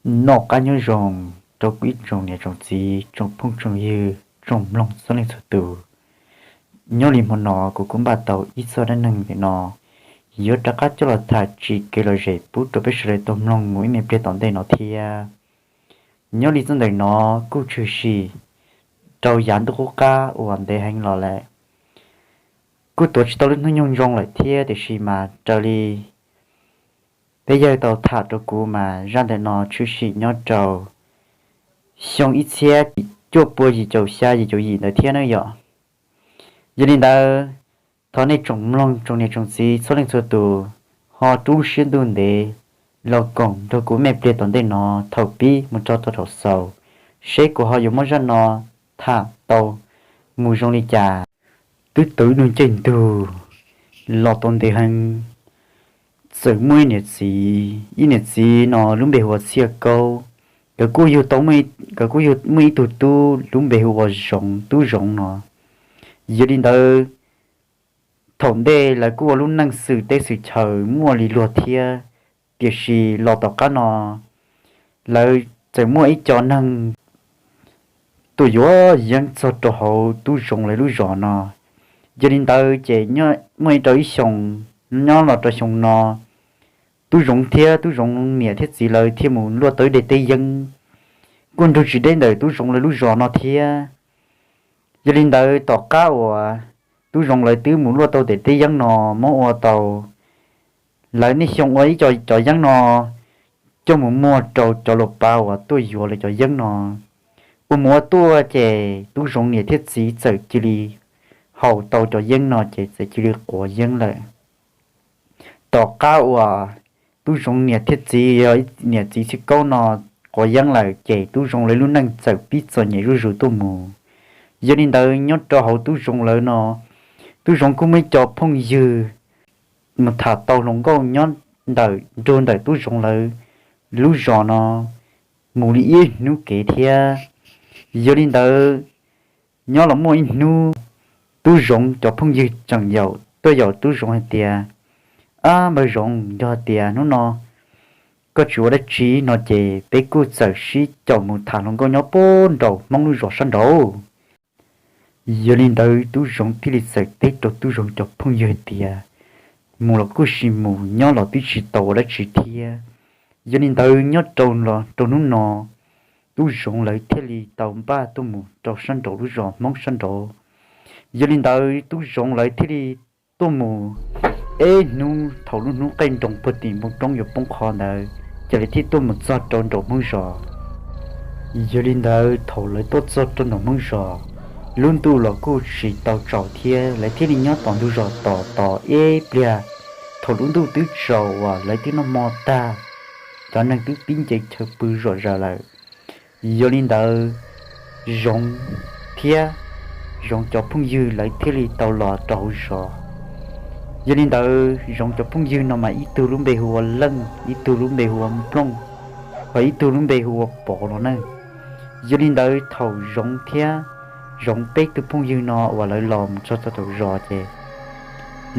Noj qab nyob zoo rau kuv ib tsoom niam tsoom txiv, tsoom phooj tsoom ywg, tsoom mloog txhua leej txhua tus. Nyob li hmo no kuv kuj npaj tau ib txoj dab neeg ntawm no, yuav rov qab coj los tham tsim kev lom zem pub rau peb sawv daws tau mloog mus ib me pliag tom ntej no thiab. Nyob li txoj ntawm no kuj tshwm sim rau yav ntuj qub qab uas ntev heev los lawm, kuj tuav tsis tau lub hnub nyoog zoo lawm thiab, tiam sis mas raws li peb yawg tau tham rau kuv mas zaj ntawm no tshwm sim nyob rau xyoo ib txhiab cuaj pua yim caum xya yim caum yim ntawd thiab na yom. Yog li ntawd, thov nej tsoom mloog tsoom niam tsoom txiv txhua leej txhua tus ho rub siab ntuj ntev los koom nrog kuv me pliag tom ntej no thaum pib mus txog rau thaum xaus, seb kuv ho yuav muab zaj no tham tau mus zoo li cas. Twb tau ib lub caij ntug los tau ntev heev, txawm muaj ib niam txiv, ib niam txiv no lub npe hu ua Txhiaj Kaub. Nkawd kuj yug tau, nkawd kuj yug muaj ib tug tub lub npe hu ua Zoov, tub Zoov no. Yog li ntawd, thaum ntej lawv kuj ua lub neej xwm teb xwm chaw muaj li luag thiab, tiam sis los tom qab no lawv txawm muaj ib co neeg tuaj yuav yeeb txog rau hauv tub Zoov lawv lub zos no. Yog li ntawd ces muaj ib rau ib xyoos, nyob los rau xyoo no, tub Zoov thiab tub Zoov niam thiab txiv lawv thiaj mus luaj tau ib daim teb yeeb kuj nrug tsis deb ntawm tub Zoov lawv lub zos no thiab. Yog li ntawd, tom qab uas tub Zoov lawv twb mus luaj tau daim teb yeeb no, muab ua tau, lawv niaj xyoo ua ib co cov yeeb no coj mus muag rau cov luas pav uas tuaj yuav lawv cov yeeb no. Ua mus ua tuaj ces tub Zoov niam thiab txiv txawm cia li haus tau cov yeeb no ces txawm cia li quav yeeb lawm. Tom qab uas tub Zoov niam thiab txiv, yog niam txiv Txhiaj Kaub no quav yeeb lawm ces tub Zoov lawv lub neej txawm pib txom nyem zuj zus tuaj mus. Yog li ntawd, nyob rau hauv tub Zoov lawv no, tub Zoov kuj muaj ib co phooj ywg mus tham tau hluas nkauj nyob ntawm, nrug ntawm tub Zoov lawv lub zos no mus li ib hnub kev thiab. Yog li ntawd, nyob los muaj ib hnub, tub Zoov cov phooj ywg tseem yaum tuaj yaum tub Zoov hais tias, Ab npawg Zoov, yog hais tias hnub no koj tsis ua dab tsi no ces peb kuj txawm sib caum mus tham hluas nkauj nyob puag nraum Hmoob lub zos sab nraud. Yog li ntawd, tub Zoov thiaj li txawm teb rau tub Zoov cov phooj ywg hais tias, Mus los kuj sim mus, nyob los twb tsis tau ua dab tsi thiab. Yog li ntawd, nyob rau, rau hnub no, tub Zoov lawv thiaj li tau npaj tuaj mus rau sab nraud lub zos Hmoob sab nraud. Yog li ntawd, tub Zoov lawv thiaj li tuaj mus ib hnub thaum lub hnub qaij nroos puag tim npoo roob yuav poob qho ntawd, ces lawv thiaj tuaj mus txog rau nraum Hmoob zos. Yog li ntawd, thaum lawv tuaj txog rau nraum Hmoob zos, lub ntuj los kuj tsis tau tsaus thiab, lawv thiaj li nyob tom ntug zos tos tos ib pliag. Thaum lub ntuj twb tsaus uas lawv twb noj hmo tag, cov neeg twb pib nce chaw pw zom zaws lawm. Yog li ntawd, Zoov thiab Zoov cov phooj ywg lawv thiaj li tau los rau hauv zos. Yog li ntawd, Zoov cov phooj ywg no mas ib tug lub npe hu ua Leej, ib tug lub npe hu ua Nplooj, ho ib tug lub npe hu ua Pov no na. Yog li ntawd, thaum Zoov thiab Zoov peb tug phooj ywg no uas lawv los mus txog rau tom zos ces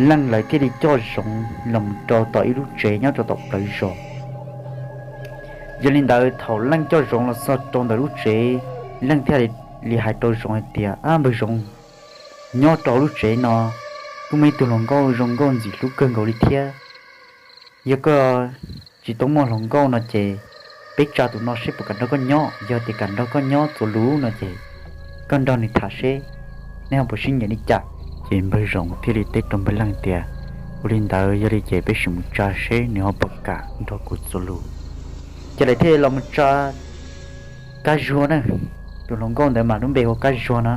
Leej lawv thiaj li coj Zoov los mus rau tom ib lub tsev nyob rau tom plawv zos. Yog li ntawd, thaum Leej coj Zoov los txog rau ntawm lub tsev, Leej thiaj li hais rau Zoov hais tias, Ab npawg Zoov, nyob rau lub tsev no kuj muaj ib tug hluas nkauj zoo nkauj ntxim hlub kawg nkaus li thiab. Yog koj tsis tau muaj hluas nkauj no ces peb tsa tus no seb puas kam nrog koj nyob. Yog tias kam nrog koj nyob txuas lus no ces koj nrog nws tham seb nej ho puas sib nyiam li cas. Ces npawg Zoov thiaj li teb rau npawg Leej tias, Ua li ntawd, yog li ces peb sim mus tsa seb nws ho puas kam nrog kuv txuas lus. Ces lawv thiaj li los mus tsa Kab Zuag na. Tus hluas nkauj ntawd mas lub npe hu ua Kab Zuag na.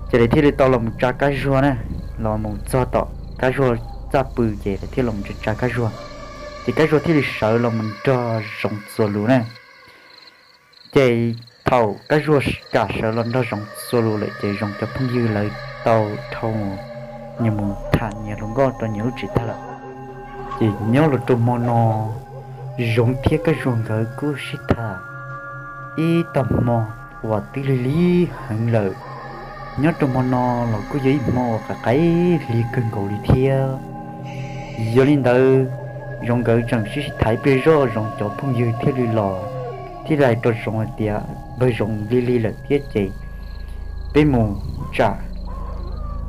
Ces lawv thiaj li tau los mus tsa Kab Zuag na. Los mus txog tom Kab Zuag txaj pw ces lawv thiaj los mus tsa tsa Kab Zuag. Ces Kab Zuag thiaj li sawv los mus nrog Zoov txuas lus na. Ces thaum Kab Zuag kam sawv los nrog Zoov txuas lus lawm ces Zoov cov phooj ywg lawv tau dhau nyias mus tham nyias hluas nkauj rau nyias lub tsev tag lawm. Ces nyob los rau hmo no, Zoov thiab Kab Zuag nkawd kuj sib tham ib tag hmo uas twb lig lig heev lawm. Nyob rau hmo no los kuj yog ib hmo uas qaim qaim hli kawg nkaus li thiab. Yog li ntawd, Zoov nkawd tseem sib sib tham ib pliag zoj, Zoov cov phooj ywg thiaj li los thiaj li hais rau Zoov hais tias, Npawg Zoov, lig lig lawm thiab ces peb mus tsam,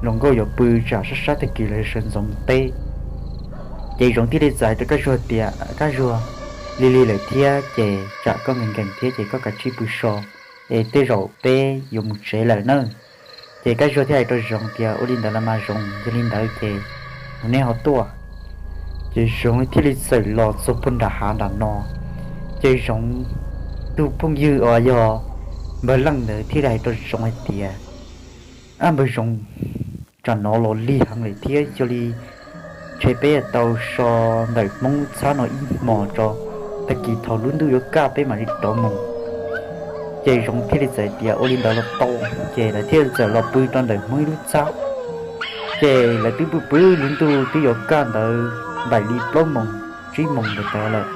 hluas nkauj yuav pw tsam sab sab tag kis los sawv ntxov mus teb. Ces Zoov thiaj li txawm hais rau Kab Zuag tias, Kab Zuag, lig lig lawm thiab ces tsam koj nkees nkees thiab ces koj kav tsij pw so, es tej zaum peb yuav mus tsev lawm na. Ces Kab Zuag thiaj hais rau Zoov tias, Ua li ntawd los mas Zoov, yog li ntawd ces mus nej ho tuaj. Ces Zoov thiaj li txawm los txog puag nram hav nram no. Ces Zoov tus phooj ywg uas yog npawg Leej ntawd thiaj li hais rau Zoov hais tias, Ab npawg Zoov, tsam no los lig heev lawm thiab, yog li ntshe peb tau so ntawm Hmoob lub txhab no ib hmos tso, tag kis thaum lub ntuj yuav kaj peb mam li rov mus. Ces Zoov thiaj li txawm tias, Ua li ntawd los tau. Ces lawv thiaj li txawm los pw rau ntawm Hmoob ib lub txhab. Ces lawv twb pw pw, lub ntuj twb yuav kaj ntawd npaum li plaub moos tsib moos ntawd lawm,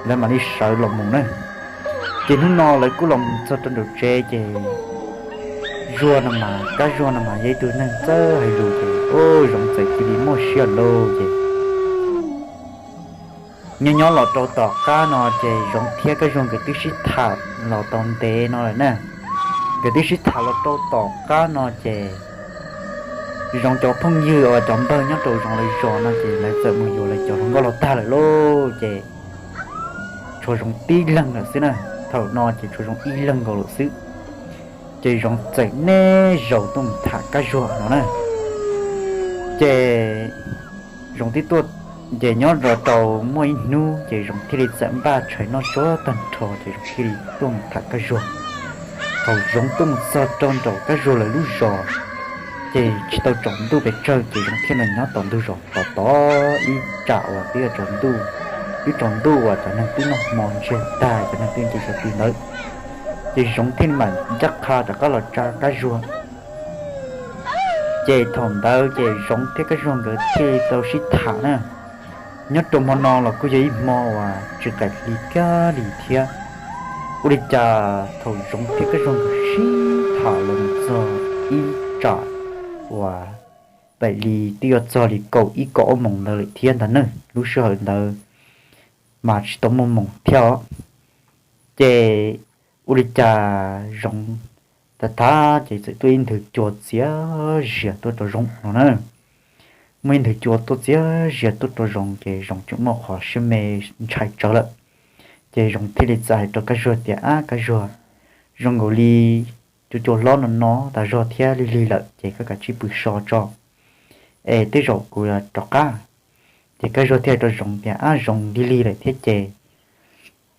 lawv mam li sawv los mus na. Ces hnub no lawv kuj los mus txog rau nraum tsev ces Zuag no mas, Kab Zuag no mas yog ib tug neeg txawj hais lus ces ua Zoov txawm cia li muaj siab lawm ces nyob nyob los rau tom qab no ces Zoov thiab Kab Zuag nkawd twb sib tham los tau ntev no lawm na. Nkawd twb sib tham los rau tom qab no ces Zoov cov phooj ywg uas cov npawg nyob rau Zoov lawv zos no ces lawv txawm mus yuav lawv cov hluas nkauj los tag lawm lauj. Ces tshuav Zoov tib leeg lawm xwb na. Thaum no ces tshuav Zoov ib leeg nkaus lawm xwb. Ces Zoov txawm niaj zaus tuaj mus tham Kab Zuag no na. Ces Zoov tib tuaj, ces nyob rau muaj ib hnub ces Zoov thiaj li txawm npaj tshais noj tshuav tag nrho ces Zoov thiaj li tuaj mus tham Kab Zuag. Thaum Zoov tuaj mus txog rau nraum Kab Zuag lawv lub zos, ces tsis tau tsaus ntuj pes tsawg ces Zoov thiaj li nyob tom ntug zos tos tos ib tsam uas twb yuav tsaus ntuj, twb tsaus ntuj uas cov neeg twb noj hmo ntsiag tag, cov neeg twb nce tsaus twg ntawd, ces Zoov thiaj li mam ncaj qha rov qab los tsa Kab Zuag. Ces thaum ntawd ces Zoov thiab Kab Zuag nkawd thiaj li tau sib tham na. Nyob rau hmo no los kuj yog ib hmo uas tsis qaim hli kiag li thiab. Ua li cas thaum Zoov thiab Kab Zuag nkawd sib tham los mus txog ib tsam uas paim li twb yuav txog li kaum ib kaum ob moos ntawd lawm thiab ntag na. Lub sij hawm ntawd mas tsis tau muaj moos thiab os. Ces ua li cas Zoov tag thab ces txawm tuaj ib nthwv cua txias zias tuaj rau Zoov no na. Muaj ib nthwv cua tuaj txias zias tuaj rau Zoov ces Zoov tseem muaj qhov siab me ntshai tsawv lawm. Ces Zoov thiaj li txawm hais rau Kab Zuag tias, Ab Kab Zuag, zoo nkaus li cua cua hlob no no tas zog thiab lig lig lawm ces koj kav tsij pw so tso, es tej zaum kuv rov qab. Ces Kab Zuag thiaj hais rau Zoov tias, Ab Zoov, lig lig lawm thiab ces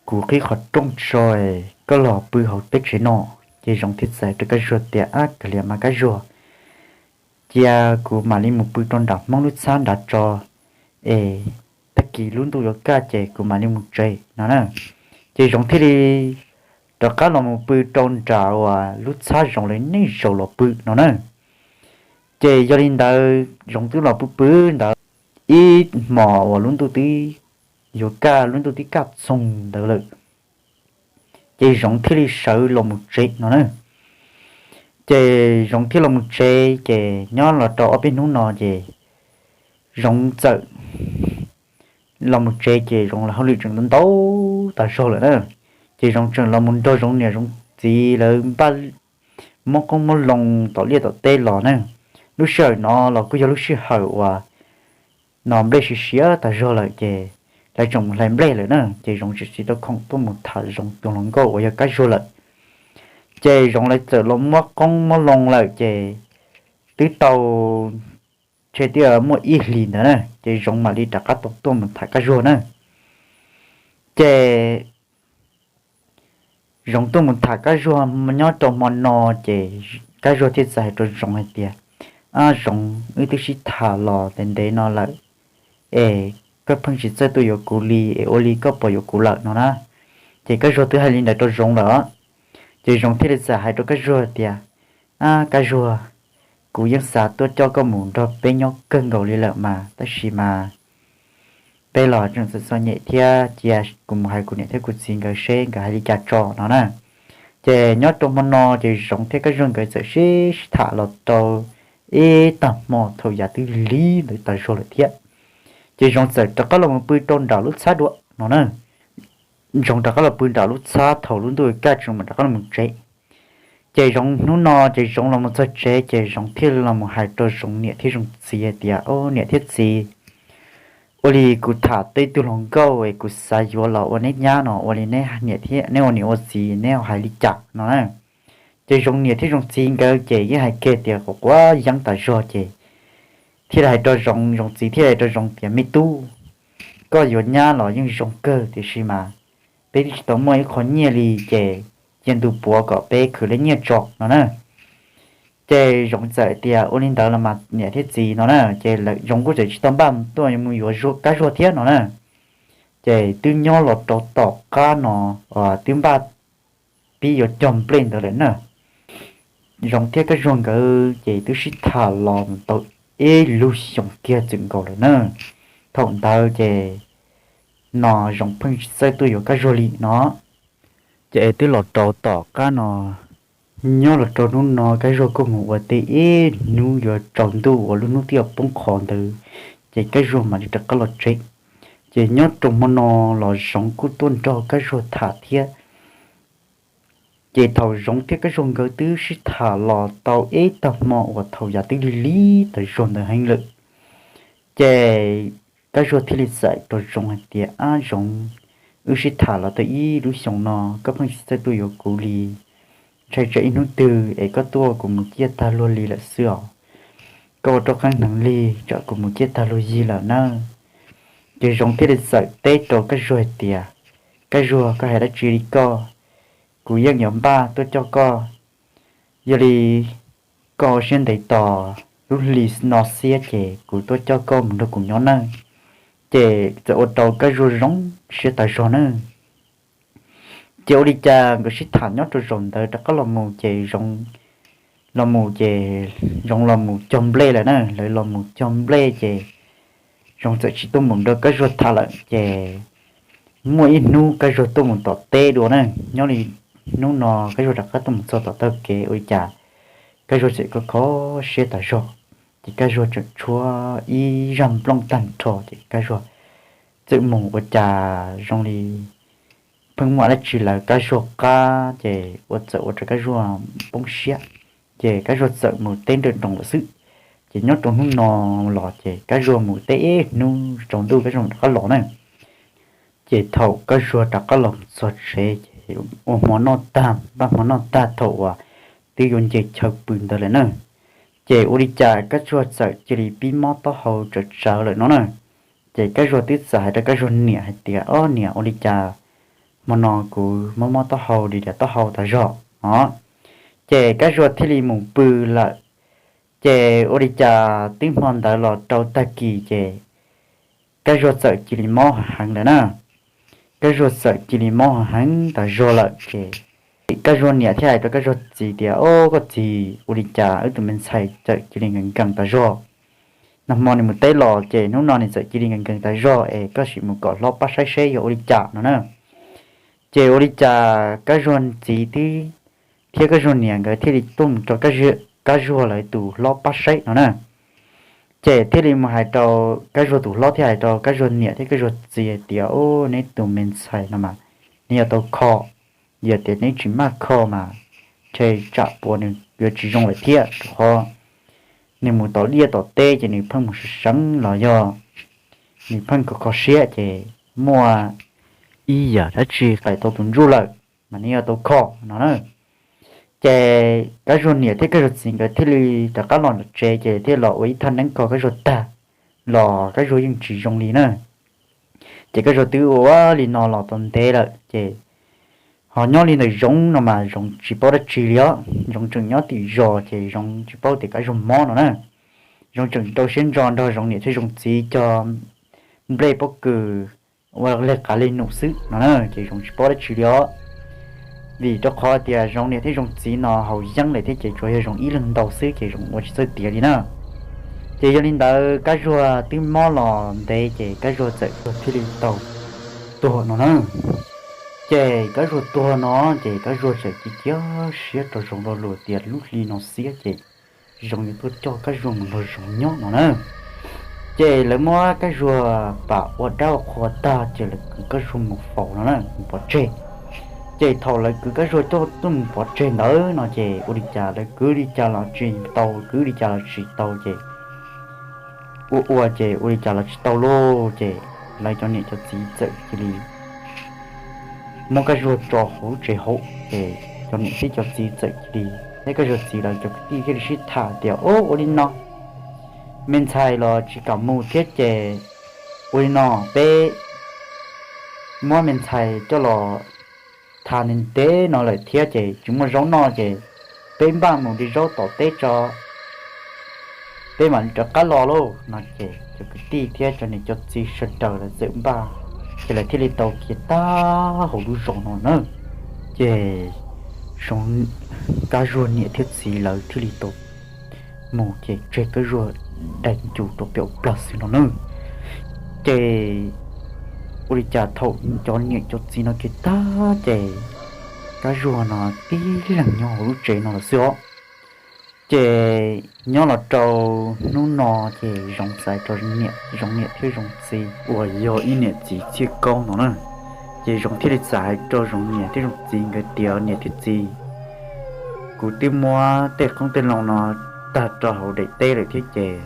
kuv qhib qhov rooj tso, koj los pw hauv teb tsev no. Ces Zoov thiaj txawm hais rau Kab Zuag tias, Ab kav liam mas Kab Zuag, cia kuv mam li mus pw rau nram Hmoob lub txhab nrad tso, es tag kis lub ntuj yuav kaj ces kuv mam li mus tsev no na. Ces Zoov thiaj li rov qab los mus pw rau nram uas lub txhab Zoov lawv niaj zaus los pw no na. Ces yog li ntawd Zoov twb los pw pw ntawd ib hmos uas lub ntuj twb yuav kaj, lub ntuj twb kaj txoog ntawd lawm, ces Zoov thiaj li sawv los mus tsev no na. Ces Zoov thiaj los mus tsev, ces nyob los rau ob peb hnub no ces Zoov txawm los mus tsev ces Zoov lawv hauj lwm tseem ntau ntau tas zog lawm na. Ces Zoov tseem los mus nrog Zoov niam Zoov txiv lawv npaj muab qoob muab loo tom liaj tom teb los na. Lub sij hawm no los kuj yog lub sij hawm uas no nplej siav siav tas zog lawm ces lawv tseem mus hlais nplej lawm na. Ces Zoov tseem tsis tau khoom tuaj mus tham Zoov tus hluas nkauj uas yog Kab Zuag lawm. Ces Zoov lawv txawm los muab qoob muab loo lawm ces twb tau tshe twb muaj ib hlis ntawd na, ces Zoov mam li rov qab tau tuaj mus tham Kab Zuag na. Ces Zoov tuaj mus tham Kab Zuag nyob rau hmo no, ces Kab Zuag thiaj txawm hais rau Zoov hais tias, Ab Zoov, wb twb sib tham los ntev ntev no lawm, es koj pheej tsis txawj tuaj yuav kuv li, es ua li koj puas yuav kuv lawm no na? Ces Kab Zuag twb hais li ntawd rau Zoov lawm. Ces Zoov thiaj li txawm hais rau Kab Zuag tias, Ab Kab Zuag, kuv yeej xav tuaj coj koj mus nrog peb nyob kawg nkaus li lawm mas, tab sis mas peb los tseem txom txom nyem thiab, cia kuv mus hais kuv niam thiab kuv txiv nkawd seb nkawd hais li cas tso no na. Ces nyob rau hmo no ces Zoov thiab Kab Zuag nkawd txawm sib sib tham los tau ib tag hmo thaum yav twb lig ntawd tas zog lawm thiab. Ces Zoov txawm rov qab los mus pw rau nram lub txhab dua no na. Zoov rov qab los pw nram lub txhab thaum lub ntuj kaj tsis mam rov qab los mus tsev. Ces Zoov hnub no ces Zoov los mus txog tsev ces Zoov thiaj los mus hais rau Zoov niam thiab Zoov txiv hais tias, Au niam thiab txiv, ua li kuv tham tau ib tug hluas nkauj es kuv xav yuav los ua neb nyab no, ua li neb ua niam ua txiv neb ho hais li cas no na? Ces Zoov niam thiab Zoov txiv nkawd ces yeej hais kiag tias quav quav yeeb tas zog ces thiaj li hais rau Zoov, Zoov txiv thiaj li hais rau Zoov tias, Me tub, koj yuav nyab los yeej zoo kawg tiam sis mas peb twb tsis tau muaj ib qho nyiaj li ces cia ntu puav kom peb khwv lub nyiaj tso no na. Ces Zoov txawm tias, Ua li ntawd los mas niam thiab txiv no na. Ces Zoov kuj txawm tsis tau npaj tuaj mus yuav Kab Zuag thiab no na. Ces twb nyob los rau tom qab no twb npaj pib yuav cog nplej ntawd lawm na. Zoov thiab Kab Zuag nkawd ces twb sib tham los tau ib lub xyoos kiag txwm nkaus lawm na. Thaum ntawd ces no Zoov pheej tsis txawj tuaj yuav Kab Zuag li no. Ces twb los rau tom qab no, nyob los rau hnub no Kab Zuag kuj mus ua teb ib hnub yuav tsaus ntuj uas lub hnub twb yuav poob qho ntawd, ces Kab Zuag mam li rov qab los tsev. Ces nyob rau hmo no los Zoov kuj tuaj nrog Kab Zuag tham thiab. Ces thaum Zoov thiab Kab Zuag nkawd twb sib tham los tau ib tag hmo uas thaum yav twb lig lig tas zog ntawd heev lawm, ces Kab Zuag thiaj li txawm rau Zoov hais tias, Ab Zoov, wb sib tham los tau ib lub xyoos no koj pheej tsis txawj tuaj yuav kuv li. Ntshai tsam ib hnub twg es koj tuaj kuv mus ciaj tag luag li lawm xwb os. Koj ua rau qeeb hneev li, tsam kuv mus ciaj tag luag li lawm nawb. Ces Zoov thiaj li txawm teb rau Kab Zuag hais tias, Kab Zuag, koj hais dab tsi li koj? Kuv yeej yuav npaj tuaj coj koj. Yog li koj ua siab ntev tos lub hli no xiab ces kuv tuaj coj koj mus nrog kuv nyob nawb. Ces txawm ua rau Kab Zuag zoo siab tas zog nawb. Ces ua li cas nkawd sib tham nyob rau zaum ntawd rov qab los mus ces Zoov los mus ces Zoov los mus cog nplej lawm na. Lawv los mus cog nplej ces Zoov txawm tsis tuaj mus nrog Kab Zuag tham lawm ces muaj ib hnub Kab Zuag tuaj mus tom teb dua na. Nyob li hnub no Kab Zuag rov qab tuaj mus txog tom taug kev ua li cas Kab Zuag txawm kho kho siab tas zog. Ces Kab Zuag tseem tshuab ib zaj nplooj tag nrho ces Kab Zuag txawm mus ua cas zoo li pheej muaj dab tsi lawv Kab Zuag qab ces ua txawm ua rau Kab Zuag poob siab. Ces Kab Zuag txawm mus teb nrawm nroos lawm xwb. Ces nyob rau hnub no los ces Kab Zuag mus teb ib hnub tsaus ntuj Kab Zuag rov qab los na. Ces thaum Kab Zuag rov qab los txog tsev ces ua hmo noj tag, npaj hmo noj tag thaum uas twb yuav nce chaw pw ntawd lawm na. Ces ua li cas Kab Zuag txawm cia li pib mob taub hau tsawv tsawv lawm no na. Ces Kab Zuag twb txawm hais rau Kab Zuag niam hais tias, Ob niam, ua li cas hmo no kuv mob mob taub hau li tias taub hau tas zog os? Ces Kab Zuag thiaj li mus pw lawm. Ces ua li cas twb hmo ntawd los rau tag kis ces Kab Zuag txawm cia li mob heev lawm na. Kab Zuag txawm cia li mob heev tas zog lawm ces Kab Zuag niam thiaj hais rau Kab Zuag txiv tias, Ob, koj txiv, ua li cas wb tus me ntxhais txawm cia li nkees nkees tas zog? Nag hmo nws mus teb los ces hnub no nws txawm cia li nkees nkees tas zog es koj sim mus kom hlob pab saib seb yog ua li cas no na. Ces ua li cas Kab Zuag txiv twb thiab Kab Zuag niam nkawd thiaj li tuaj mus rau Kab Zuag lawv tus hlob pab saib no na. Ces thiaj li mus hais rau Kab Zuag tus hlob thiab hais rau Kab Zuag niam thiab Kab Zuag txiv hais tias, Ob, neb tus me ntxhais no mas neb yuav tau kho. Yog tias neb tsis maj kho mas ntshe tsam puas nws yuav tsis zoo lawm thiab, rau qhov nws mus tom liaj tom teb ces nws pheej mus seev seev los yog nws pheej kho kho siab ces muaj ib yam dab tsi qais tau tus ntsuj lawm mas neb yuav tau kho no na. Ces Kab Zuag niam thiab Kab Zuag txiv nkawd thiaj li rov qab los ntawm tsev ces thiaj los ua ib thaj neeb kho Kab Zuag tag los Kab Zuag yeej tsis zoo li na. Ces Kab Zuag twb ua li no los tau ntev lawm ces ho nyob li ntawm Zoov no mas Zoov tsis paub dab tsi li os. Zoov tseem nyob tim zos ces Zoov tsis paub tias Kab Zuag mob no na. Zoov tseem rau siab ntso nrog Zoov niam thiab Zoov txiv cog nplej pob kws ua leg qav leg num xwb no na, ces Zoov tsis paub dab tsi li os. Vim rau qhov tias Zoov niam thiab Zoov txiv no haus yeeb lawm thiab ces tsuas yog Zoov ib leeg ntau xwb ces Zoov ua tsis txawj tiav li na. Ces yog li ntawd Kab Zuag twb mob los ntev ces Kab Zuag txawm thiaj li tau tuag no na. Ces Kab Zuag tuag no ces Kab Zuag txawm cia siab rau Zoov lo lus tias lub hli no xiab ces Zoov yuav tuaj coj Kab Zuag mus nrog Zoov nyob no na. Ces lawv muab Kab Zuag pam ua dab ua qhua tag ces lawv kwv Kab Zuag mus faus no na, mus pov tseg. Ces thaum lawv kwv Kab Zuag coj tuaj mus pov tseg ntawd no ces ua li cas lawv kwv li cas los tsis tau, kwv li cas los tsis tau ces ua ua ces ua li cas los tsis tau lauj, ces lawv cov niam cov txiv txawm cia li muab Kab Zuag tso hauv lub tsev hauv, ces cov niam thiab cov txiv txawm cia li, thiab Kab Zuag txiv lawv cov kwv tij thiaj li sib tham tias, Ub, ua li no, me ntxhais los tsis kam mus thiab ces ua li no, peb muab me ntxhais coj los tha ntev ntev no lawm thiab ces tsis muaj zaub noj ces peb npaj mus de zaub tom teb tso, peb mam li rov qab los lauj no ces cov kwv tij thiab cov niam cov txiv sawv daws lawv txawm npaj, ces lawv thiaj li tau khiav tag hauv lub zos no na. Ces Kab Zuag niam thiab txiv lawv thiaj li tau mus ces tseg Kab Zuag dai ncus rau pem ub plag xwb no na. Ces ua li cas thaum cov niam cov txiv no khiav tag ces Kab Zuag no tib leeg nyob hauv lub tsev no lawm xwb os. Ces nyob los rau hnub no ces Zoov xav rau Zoov niam thiab Zoov txiv uas yog ib niam txiv Txhiaj Kaub no na. Ces Zoov thiaj li txawm hais rau Zoov niam thiab Zoov txiv nkawd tias, Niam thiab txiv, kuv twb muab tej qoob tej loo no tag rau hauv daim teb lawm thiab ces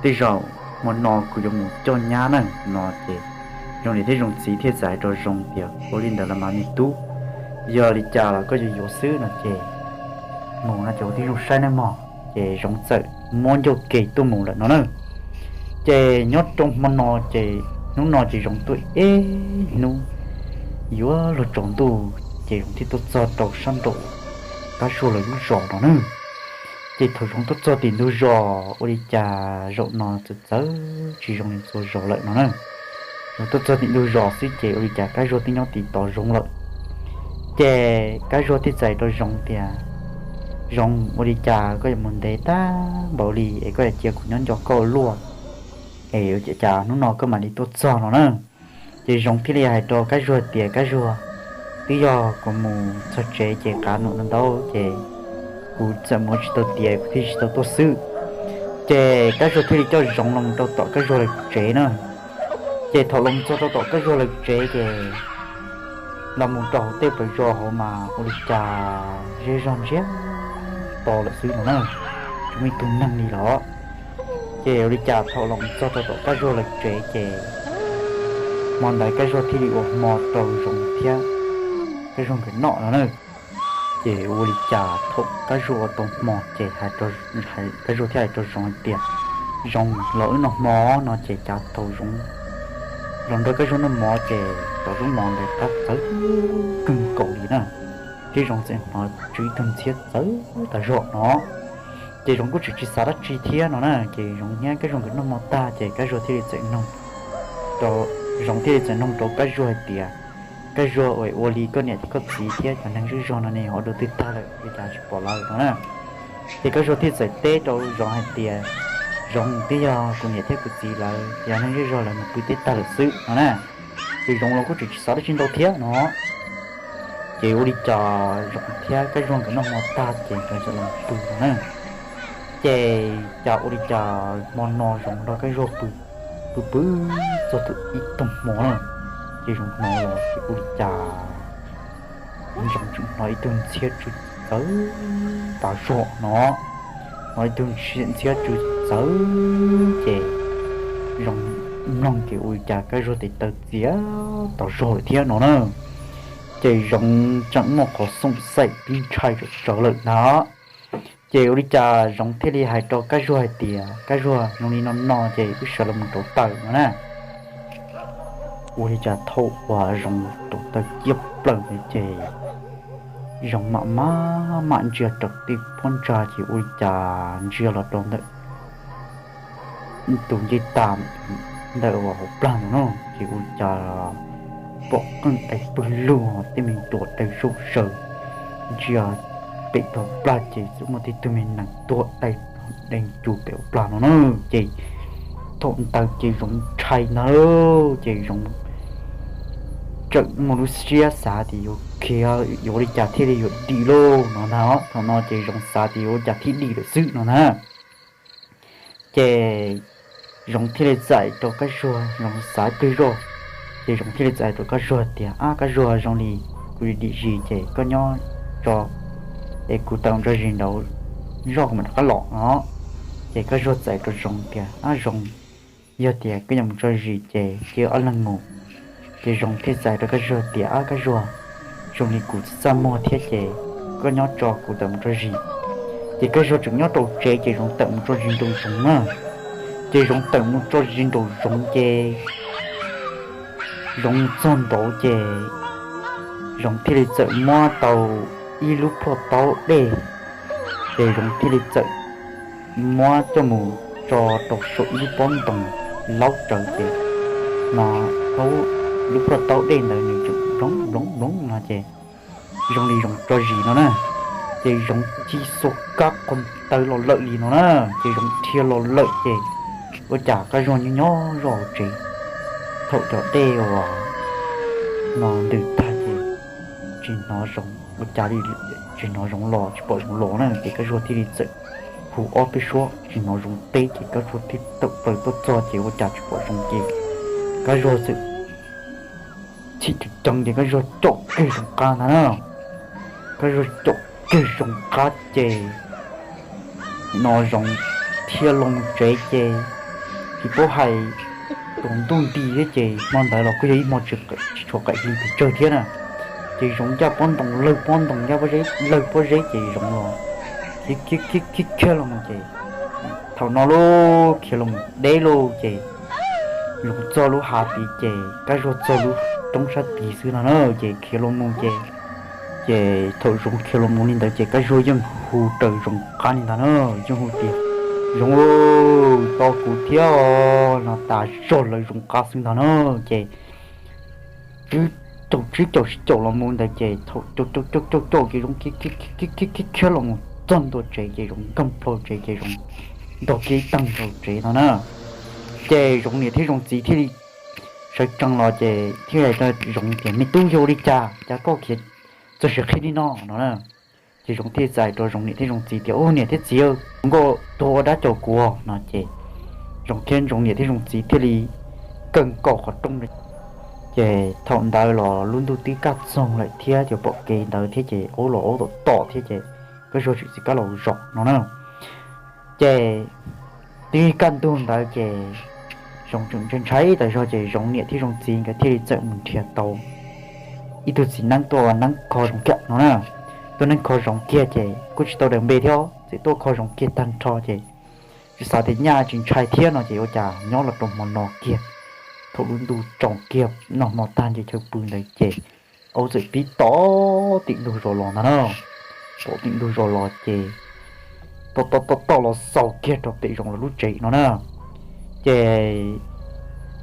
tej zaum hmo no kuv yuav mus coj nyab na no ces Zoov niam thiab Zoov txiv thiaj txawm hais rau Zoov tias, Ua li ntawd los mas me tub, yog li cas los koj yuav yuav xwb no ces mus no ces ua tib zoo saib nawb mog. Ces Zoov txawm muab ncauj ke tuaj mus lawm no na. Ces nyob rau hmo no ces hnub no ces Zoov tuaj ib hnub yuav luag tsaus ntuj ces Zoov thiaj tuaj txog rau sab nraum Kab Zuag lawv lub zos no na. Ces thaum Zoov tuaj txog tim ntug zos ua li cas zaum no txawv txawv tsis zoo li txhua zaus lawm no na. Zoov tuaj txog tim ntug zos xwb ces ua li cas Kab Zuag twb nyob tim tos Zoov lawm. Ces Kab Zuag thiaj txais rau Zoov tias, Zoov, ua li cas koj yuav mus ntev tag npaum li es koj yuav cia kuv nyob nco koj ua luaj es ua cas hnub no koj mam li tuaj txog no na? Ces Zoov thiaj li hais rau Kab Zuag tias, Kab Zuag, twb yog kuv mus txog tsev ces qav num ntau ntau ces kuv txawm mus tsis tau tiav kuv thiaj tsis tau tuaj xwb. Ces Kab Zuag thiaj li coj Zoov los mus rau tom Kab Zuag lawv tsev na. Ces thaum los mus txog rau tom Kab Zuag lawv tsev ces los mus rau hauv tej pawg zos hauv mas ua li cas zej zog ntsiag to lawm xwb no na, tsis muaj ib tug neeg li los. Ces ua li cas thaum los mus txog rau tom Kab Zuag lawv tsev ces hmo ntawd Kab Zuag thiaj li ua hmo rau Zoov thiab Kab Zuag nkawd noj no na. Ces ua li cas thaum Kab Zuag ua tau hmo ces Kab Zuag thiaj hais rau Zoov hais tias, Zoov, los wb noj hmo no ces cas thaum Zoov los nrog Kab Zuag noj hmo ces cov zaub mov ntawd qab txawv kawg nkaus li na, thiab Zoov txawm hnov tsw ib tug ntxhiab txawv tas zog no. Ces Zoov kuj tseem tsis xav dab tsi thiab no na, ces Zoov thiab Kab Zuag nkawd noj hmo tag ces Kab Zuag thiaj li txawm noog, Zoov thiaj li txawm noog rau Kab Zuag hais tias, Kab Zuag, ua li koj niam thiab koj txiv thiab cov neeg zej zog no ne ho dua twg tag lawm ua cas tsis pom lawv no na? Ces Kab Zuag thiaj txawm teb rau Zoov hais tias, Zoov, twb yog kuv niam thiab kuv txiv lawv cov neeg zej zog lawv mus pw teb tag lawm xwb no na. Ces Zoov los kuj tseem tsis xav dab tsi ntau thiab no. Ces ua li cas Zoov thiab Kab Zuag nkawd noj hmo tag ces nkawd txawm los pw no na. Ces cas ua li cas hmo no Zoov nrog Kab Zuag pw, pw pw txog thaum ib tag hmo na, ces Zoov hnov los ces ua li cas Zoov tseem hnov ib tug ntxhiab tsw txawv tas zog no, hnov ib tug ntxhiab tsw txawv ces Zoov mloog ces ua li cas Kab Zuag tes taw txias tas zog lawm thiab no na. Ces Zoov tseem muaj qhov xoom xaim tib ntshai tsawv tsawv lawm ntag. Ces ua li cas Zoov thiaj li hais rau Kab Zuag hais tias, Kab Zuag, zoo li no no ces wb sawv los mus rauv taws no na. Ua li cas thaum uas Zoov rauv taws ciaj plaws ntawd ces Zoov mam maj mam ntsia raws tej phab ntsa ces ua li cas ntsia los rau ntawm tus ncej tas ntawm hauv plag ntawd no ces ua li cas pom qeej dai pwg lug, tej me duav dai zoj zaws. Ntsia pem tog plag ces txawm muaj tib tug me nees tuag dai, dai ncus pem hauv plag no na. Ces thaum ntawd ces Zoov ntshai ntag, ces Zoov tseem muaj lub siab xav tias yuav khiav, yuav ua li cas thiaj li yuav dim lauj no ntag. Thaum no ces Zoov xav tias yuav ua li cas thiaj dim lawm xwb no ntag. Ces Zoov thiaj li txais rau Kab Zuag, Zoov xav twg zoj, ces Zoov thiaj li txais rau Kab Zuag tias, Ab Kab Zuag, zoo li kuv dim zis ces koj nyob tso es kuv tawm mus tso zis nraud zoj kuv mam rov qab los no. Ces Kab Zuag txais rau Zoov tias, Ab Zoov, yog tias koj yuav mus tso zis ces cia ob leeg mus. Ces Zoov thiaj txais rau Kab Zuag tias, Ab Kab Zuag, zoo li kuv txaj muag thiab ces koj nyob tso kuv tawm mus tso zis. Ces Kab Zuag tseem nyob rau tsev ces Zoov tawm mus tso zis nraum zoov na. Ces Zoov tawm mus tso zis nraum zoov ces Zoov mus txog nraud ces Zoov thiaj li txawm muab tau ib lub plhuaj taub dej, ces Zoov thiaj li txawm muab coj mus tso rau saum ib lub pob ntoos laub tsawv ces no, lub plhuaj taub dej ntawd nws tseem nploov nploov nploov no ces zoo li Zoov tso zis no na, ces Zoov ci xua kab qhov ntawd los lawm li no na, ces Zoov dhia los lawm ces ua cas Kab Zuag nyob nyob zoj hauv tsev, thaum cov dej uas no ntws tag ces tsis hnov Zoov ua cas li, tsis hnov Zoov los, tsis pom Zoov los na, ces Kab Zuag thiaj li txawm hu ob peb suab tsis hnov Zoov teb ces Kab Zuag thiaj tawm plaws tuaj txog ces ua cas tsis pom Zoov ces Kab Zuag txawm chim ceev ceev ces Kab Zuag caum kiag Zoov qab ntag na. Kab Zuag caum kiag Zoov qab ces no Zoov dhia los mus tsev ces tsis paub hais, tus ntuj nti thiab ces hmo ntawd los kuj yog ib hmo tsis tshua qaim hli pes tsawg thiab na. Ces Zoov ncaj pob ntoos lawg pob ntoos, ncaj pob zeb lawg pob zeb ces Zoov los khiav khiav khiav los mus ces thaum no lub khiav los mus deb lauj ces Zoov txog lub hav tid ces Kab Zuag txog lub roob sab tid xwb no na, ces khiav los mus ces, ces thaum Zoov khiav los mus li ntawd ces Kab Zuag yeej hu raws Zoov qab li ntag na, yeej hu tias, Zoov, tos kuv thiab os no tas zog lawv Zoov qab xwb ntag na. Ces twb caum tsib caum sib caum los mus ntawd ces thaum caum caum caum caum caum ces Zoov khiav khiav khiav khiav los mus txog ntua tsev ces Zoov nkag plho tsev ces Zoov ntog kiag ib tag nraum tsev no na. Ces Zoov niam thiab Zoov txiv thiaj li sawv tsees los ces thiaj hais rau Zoov tias, Me tub, yog ua li cas cas koj khiav txog siav qhi li no no na. Ces Zoov thiaj txais rau Zoov niam thiab Zoov txiv tias, Ub, niam thiab txiv, nkauj tuag ua dab caum kuv no. Ces Zoov thiab Zoov niam thiab Zoov txiv thiaj li kawg nkaus qhov rooj. Ces thaum ntawd los lub ntuj twb kaj txoog lawm thiab ces pom kev ntawd thiab ces aub los aub tom tom thiab ces Kab Zuag tseem tsis kam los zaum no na. Ces twb kaj ntug ntawd ces Zoov tseem ntshai ntshai tas zog ces Zoov niam thiab Zoov txiv nkawd thiaj li txawm mus nrhiav tau ib tug txiv neeb tuaj ua neeb kho Zoov kiag no na. Tuaj neeb kho Zoov kiag ces kuj tsis tau daws npe thiab, txawm tuaj kho Zoov kiag tag nrho ces tsis xav tias nyaj tsis ntshai thiab no ces ua cas nyob los rau hmo no kiag, thaum lub ntuj tsaus kiag noj hmo tag nce chaw pw ntawd ces aub txawm pib tom tim ntug zos los ntag na. Tom tim ntug zos los ces tom tom tom tom los xaus kiag rau pem Zoov lawv lub tsev no na. Ces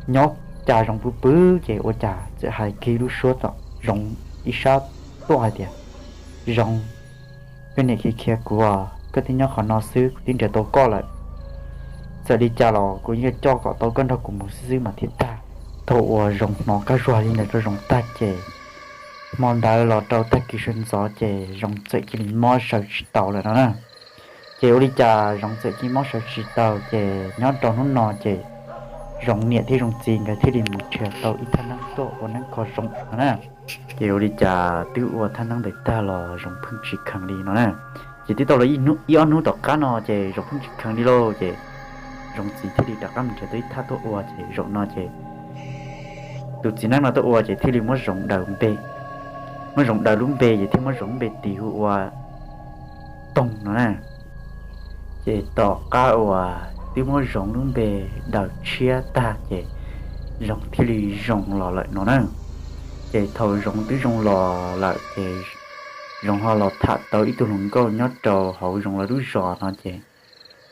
nyob cas Zoov pw pw ces ua cas txawm hais kiag lub suab tom Zoov ib sab tuaj hais tias, Zoov, koj niam khiav khiav kuv os, koj twb nyob qhov no xwb kuv twb nrhiav tau koj lawm. Txawm li cas los kuv yeej yuav coj kom tau koj nrog kuv mus xwb xwb mas thiaj tag. Thaum uas Zoov hnov Kab Zuag li ntawd rau Zoov tag ces hmo ntawd los rau tag kis sawv ntxov ces Zoov txawm cia li mob sawv tsis tau lawm no na. Ces ua li cas Zoov txawm cia li mob sawv tsis tau ces nyob rau hnub no ces Zoov niam thiab Zoov txiv nkawd thiaj li mus nrhiav tau ib thaj neeb tuaj ua neeb kho Zoov no na. Ces ua li cas twb ua thaj neeb ntawd tag los Zoov pheej tsis kheev li no na. Ces twb tau los ib ob hnub tom qab no ces Zoov pheej tsis kheev li lauj ces Zoov txiv thiaj li rov qab mus nrhiav tau ib thaj tuaj ua ces zaum no ces tus txiv neeb no tuaj ua ces thiaj li muab Zoov daws npe, muab Zoov daws lub npe ces thiaj muab Zoov lub npe tis hu ua Toog no na. Ces tom qab uas twb muab Zoov lub npe daws tshiab tag ces Zoov thiaj li zoo los lawm no na. Ces thaum Zoov twb zoo los lawm ces Zoov ho los tham tau ib tug hluas nkauj nyob rau hauv Zoov lawv lub zos no ces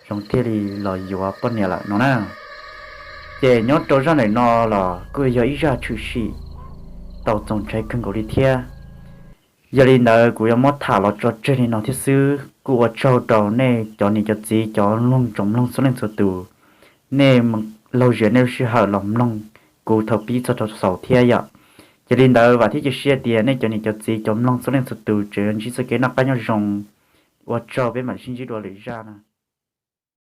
Zoov thiaj li los yuav poj niam lawm no na. Ces nyob rau zaj ntawm no los kuj yog ib zaj tshwm sim tau txaus ntshai kawg nkaus li thiab. Yog li ntawd kuv yuav muab tham los tso tseg li no thiab xwb, kuj ua tsaug rau nej cov niam cov txiv cov mloog tsoom mloog txhua leej txhua tus, nej laug zias nej lub sij hawm los mloog kuv thaum pib txog rau xaus thiab yom. Ces li ntawd vam thiab cia siab tias nej cov niam cov txiv cov mloog txhua leej txhua tus tseem yuav ntsib txoj kev noj qab nyob zoo. Ua tsaug, peb mam sib ntsib dua lwm zaj na.